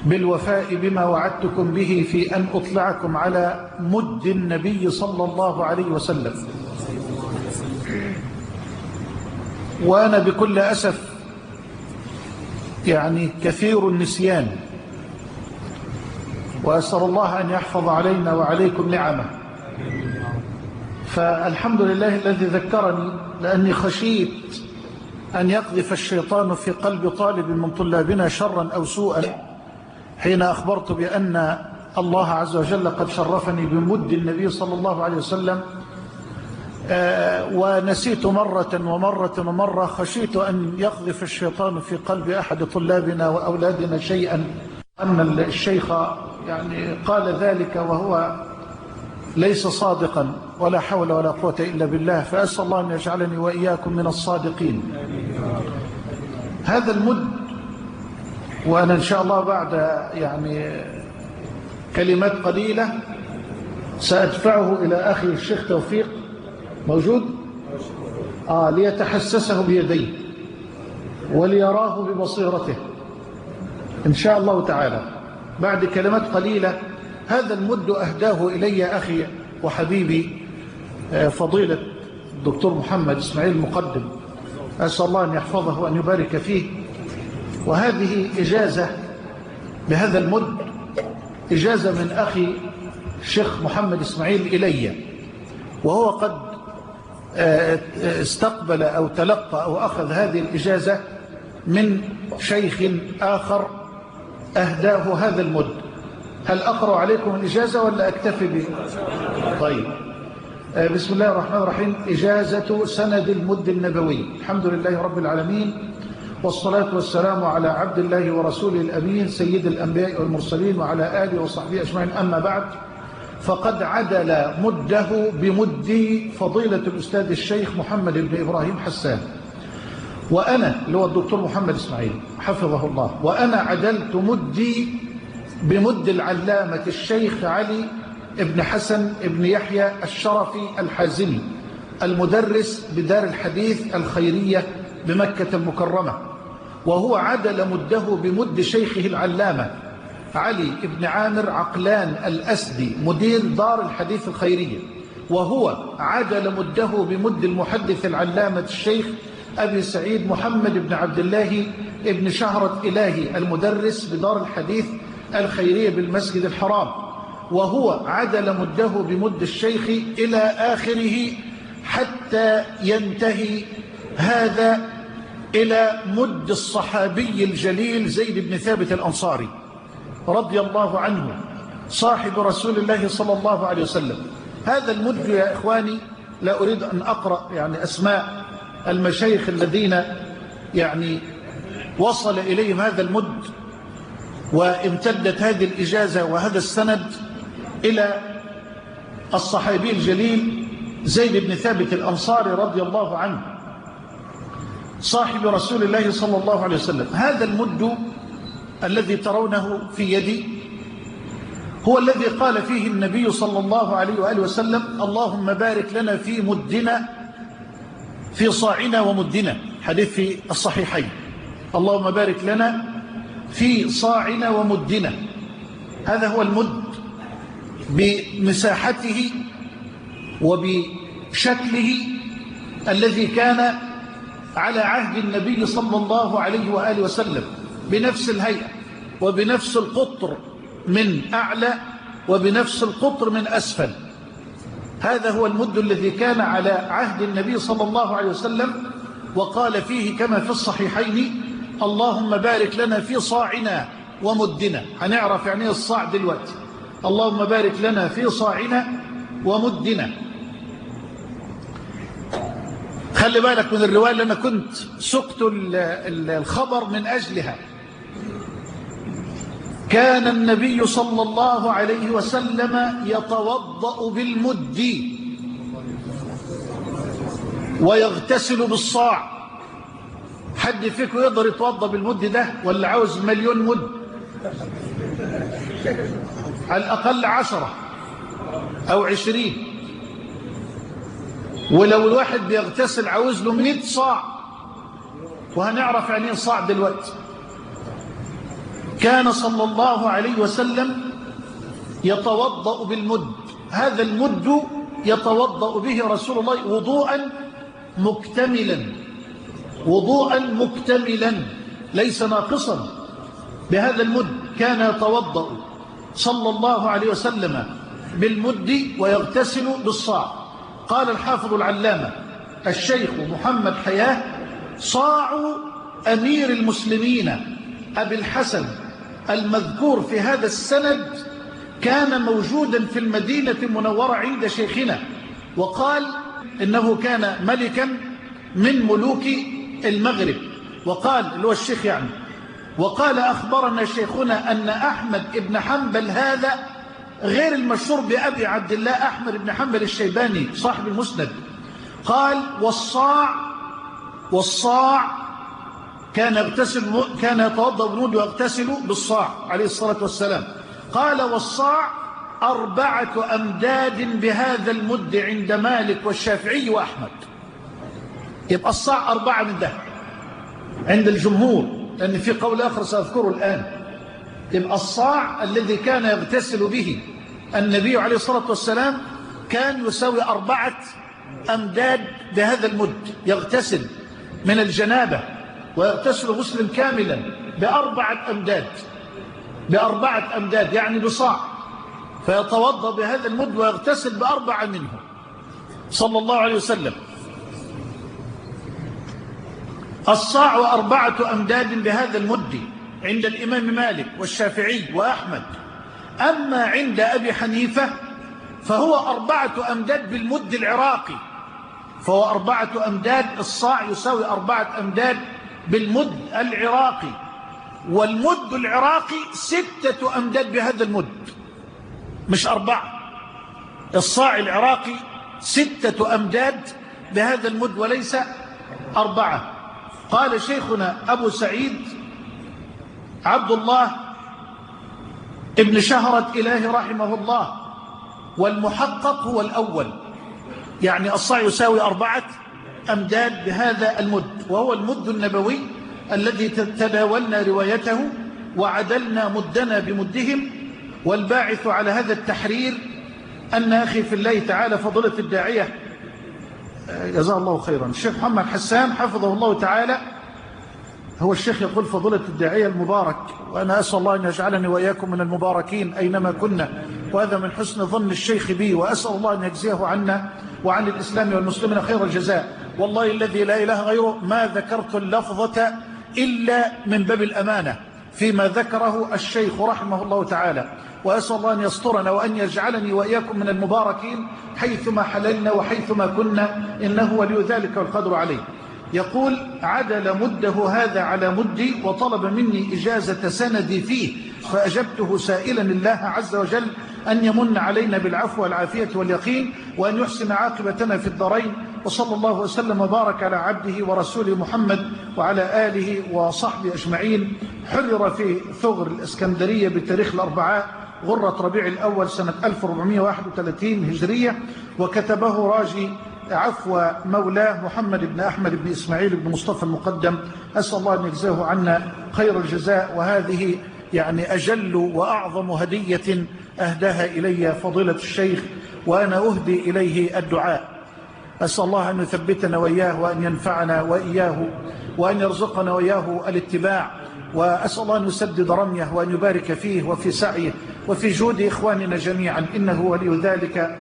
بالوفاء بما وعدتكم به في أن أطلعكم على مد النبي صلى الله عليه وسلم. وأنا بكل أسف يعني كثير النسيان، وأسأل الله أن يحفظ علينا وعليكم نعمه. فالحمد لله الذي ذكرني، لأني خشيت أن يقذف الشيطان في قلب طالب من طلابنا شرا أو سوءا حين أخبرت بأن الله عز وجل قد شرفني بمد النبي صلى الله عليه وسلم، ونسيت مرة ومرة ومرة، خشيت أن يقذف الشيطان في قلب أحد طلابنا وأولادنا شيئا، أن الشيخ يعني قال ذلك وهو ليس صادقا، ولا حول ولا قوة إلا بالله. فأسأل الله أن يجعلني وإياكم من الصادقين. هذا المد، وأنا إن شاء الله بعد يعني كلمات قليلة سأدفعه إلى أخي الشيخ توفيق، موجود؟ ليتحسسه بيديه وليراه ببصيرته إن شاء الله تعالى. بعد كلمات قليلة، هذا المد أهداه إلي أخي وحبيبي فضيلة الدكتور محمد إسماعيل المقدم، أسأل الله أن يحفظه وأن يبارك فيه. وهذه إجازة بهذا المد، إجازة من أخي الشيخ محمد إسماعيل إلي، وهو قد استقبل أو تلقى أو أخذ هذه الإجازة من شيخ آخر أهداه هذا المد. هل أقرأ عليكم الإجازة ولا أكتفي به؟ طيب، بسم الله الرحمن الرحيم. إجازة سند المد النبوي. الحمد لله رب العالمين، والصلاة والسلام على عبد الله ورسوله الأمين سيد الأنبياء والمرسلين وعلى آله وصحبه أجمعين، أما بعد، فقد عدل مده بمد فضيلة الأستاذ الشيخ محمد بن إبراهيم حسان، وأنا اللي هو الدكتور محمد إسماعيل حفظه الله، وأنا عدلت مدي بمد العلامة الشيخ علي بن حسن بن يحيى الشرفي الحازمي المدرس بدار الحديث الخيرية بمكة المكرمة، وهو عدل مده بمد شيخه العلامة علي بن عامر عقلان الأسدي مدير دار الحديث الخيرية، وهو عدل مده بمد المحدث العلامة الشيخ أبي سعيد محمد بن عبد الله بن شهرة إلهي المدرس بدار الحديث الخيرية بالمسجد الحرام، وهو عدل مده بمد الشيخ إلى آخره حتى ينتهي هذا إلى مد الصحابي الجليل زيد بن ثابت الأنصاري رضي الله عنه صاحب رسول الله صلى الله عليه وسلم. هذا المد يا إخواني، لا أريد أن أقرأ يعني أسماء المشايخ الذين يعني وصل إليهم هذا المد وامتدت هذه الإجازة وهذا السند إلى الصحابي الجليل زيد بن ثابت الأنصاري رضي الله عنه صاحب رسول الله صلى الله عليه وسلم. هذا المد الذي ترونه في يدي هو الذي قال فيه النبي صلى الله عليه وآله وسلم: اللهم بارك لنا في مدنا، في صاعنا ومدنا، حديث في الصحيحين. اللهم بارك لنا في صاعنا ومدنا. هذا هو المد بمساحته وبشكله الذي كان على عهد النبي صلى الله عليه وآله وسلم، بنفس الهيئة وبنفس القطر من أعلى وبنفس القطر من أسفل. هذا هو المد الذي كان على عهد النبي صلى الله عليه وسلم، وقال فيه كما في الصحيحين: اللهم بارك لنا في صاعنا ومدنا. هنعرف يعني الصاع دلوقتي. اللهم بارك لنا في صاعنا ومدنا. خلي بالك من الرواية اللي أنا كنت سقت الخبر من أجلها. كان النبي صلى الله عليه وسلم يتوضأ بالمد ويغتسل بالصاع. حد فيكم يقدر يتوضأ بالمد ده ولا عاوز مليون مد؟ على الأقل 10 أو 20. ولو الواحد بيغتسل عاوز له 100 صاع، وهنعرف يعني ايه صاع دلوقتي. كان صلى الله عليه وسلم يتوضأ بالمد. هذا المد يتوضأ به رسول الله وضوءا مكتملا، وضوءا مكتملا ليس ناقصا. بهذا المد كان يتوضأ صلى الله عليه وسلم بالمد ويغتسل بالصاع. قال الحافظ العلامة الشيخ محمد حياة: صاع أمير المسلمين أبي الحسن المذكور في هذا السند كان موجودا في المدينة المنورة عند شيخنا، وقال إنه كان ملكا من ملوك المغرب، وقال اللي هو الشيخ يعني، وقال أخبرنا شيخنا أن أحمد بن حنبل هذا غير المشهور بأبي عبد الله أحمد بن حنبل الشيباني صاحب المسند، قال: والصاع كان يغتسل، كان يتوضأ بالمد ويغتسل بالصاع عليه الصلاة والسلام. قال: والصاع 4 أمداد بهذا المد عند مالك والشافعي وأحمد. يبقى الصاع 4 من ده عند الجمهور، لأن في قول آخر سأذكره الآن. يبقى الصاع الذي كان يغتسل به النبي عليه الصلاة والسلام كان يساوي 4 أمداد بهذا المد، يغتسل من الجنابة ويغتسل غسلا كاملا ب4 أمداد، ب4 أمداد يعني بصاع، فيتوضأ بهذا المد ويغتسل ب4 منه صلى الله عليه وسلم. الصاع 4 أمداد بهذا المد عند الإمام مالك والشافعي وأحمد. أما عند أبي حنيفة فهو 4 أمداد بالمد العراقي، فهو 4 أمداد، الصاع يساوي 4 أمداد بالمد العراقي، والمد العراقي 6 أمداد بهذا المد، مش 4. الصاع العراقي 6 أمداد بهذا المد وليس 4. قال شيخنا أبو سعيد عبد الله ابن شهرة إله رحمه الله: والمحقق هو الأول، يعني الصاع يساوي 4 أمداد بهذا المد، وهو المد النبوي الذي تداولنا روايته وعدلنا مدنا بمدهم. والباعث على هذا التحرير أن أخي في الله تعالى فضيلة الداعية جزاه الله خيرا الشيخ محمد حسان حفظه الله تعالى، هو الشيخ يقول فضيلة الداعية المبارك، وأنا أسأل الله أن يجعلني وإياكم من المباركين أينما كنا، وهذا من حسن ظن الشيخ بي، وأسأل الله أن يجزيه عنا وعن الإسلام والمسلمين خير الجزاء. والله الذي لا إله غيره ما ذكرت اللفظة إلا من باب الأمانة فيما ذكره الشيخ رحمه الله تعالى، وأسأل الله أن يسترنا وأن يجعلني وإياكم من المباركين حيثما حللنا وحيثما كنا، إنه ولي ذلك والقدر عليه. يقول: عدل مده هذا على مدي وطلب مني إجازة سندي فيه، فأجبته سائلا الله عز وجل أن يمن علينا بالعفو والعافية واليقين، وأن يحسن عاقبتنا في الدارين، وصلى الله وسلم وبارك على عبده ورسوله محمد وعلى آله وصحبه أجمعين. حرر في ثغر الإسكندرية بتاريخ الأربعاء غرة ربيع الأول سنة 1431 هجرية، وكتبه راجي عفو مولاه محمد بن أحمد بن إسماعيل بن مصطفى المقدم. أسأل الله أن يجزاه عنا خير الجزاء، وهذه يعني أجل وأعظم هدية أهداها إلي فضيلة الشيخ، وأنا أهدي إليه الدعاء. أسأل الله أن يثبتنا وإياه، وأن ينفعنا وإياه، وأن يرزقنا وإياه الاتباع، وأسأل الله أن يسدد رميه وأن يبارك فيه وفي سعيه وفي جود إخواننا جميعا، إنه ولي ذلك.